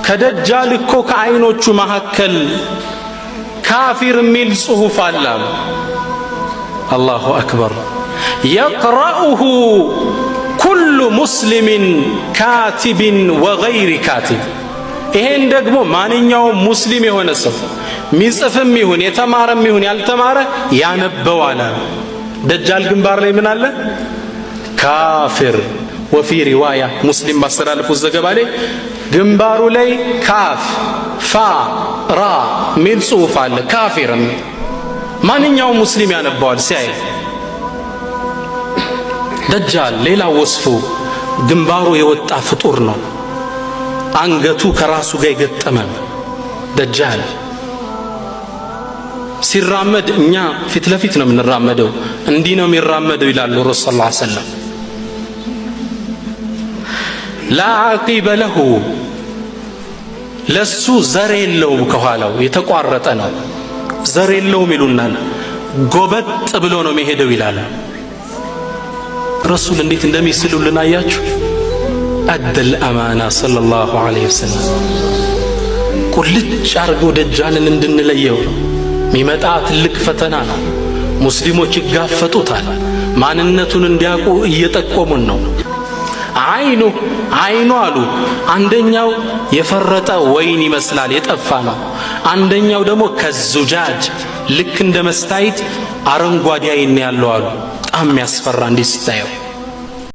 ከደጃል እኮ ከዐይኖቹ መካከል ካፊር የሚል ጽሑፍ አለ አሉ። الله أكبر። يقرؤه كل مسلم كاتب وغير كاتب። ይሄን ደግሞ ማንኛውም ሙስሊም የሆነ ሰው ሚጽፍም ይሁን የተማረም ይሁን ያልተማረ ያነበዋል አሉ። ደጃል ግንባር ላይ ምን አለ? ካፊር። وفي رواية፣ ሙስሊም ባስተላለፉት ዘገባ ላይ ግንባሩ ላይ ካፍ ፋ ራ ሚል ጽሑፍ አለ። ካፊር የሚል ማንኛውም ሙስሊም ያነባዋል ሲያይ። ደጃል ሌላ ወስፉ ግንባሩ የወጣ ፍጡር ነው። አንገቱ ከራሱ ጋር የገጠመ ነው። ደጃል ሲራመድ እኛ ፊት ለፊት ነው የምንራመደው፣ እንዲህ ነው የሚራመደው ይላሉ ረሱል صلى الله عليه وسلم። لا عقب له፣ ለሱ ዘር የለውም፣ ከኋላው የተቋረጠ ነው፣ ዘር የለውም ይሉናል። ጎበጥ ብሎ ነው የሚሄደው ይላል። ረሱል እንዴት እንደሚስሉልን አያችሁ። أدى الأمانة صلى الله عليه وسلم። ቁልጭ አድርገው ደጃልን እንድንለየው ነው። የሚመጣ ትልቅ ፈተና ነው። ሙስሊሞች ይጋፈጡታል። ማንነቱን እንዲያውቁ እየጠቆሙን ነው። አይኑ አይኑ አሉ፣ አንደኛው የፈረጠ ወይን ይመስላል፣ የጠፋ ነው። አንደኛው ደግሞ كالزجاج፣ ልክ እንደ መስታይት አረንጓዴ አይን ያለው አሉ። በጣም የሚያስፈራ እንዲህ ስታየው።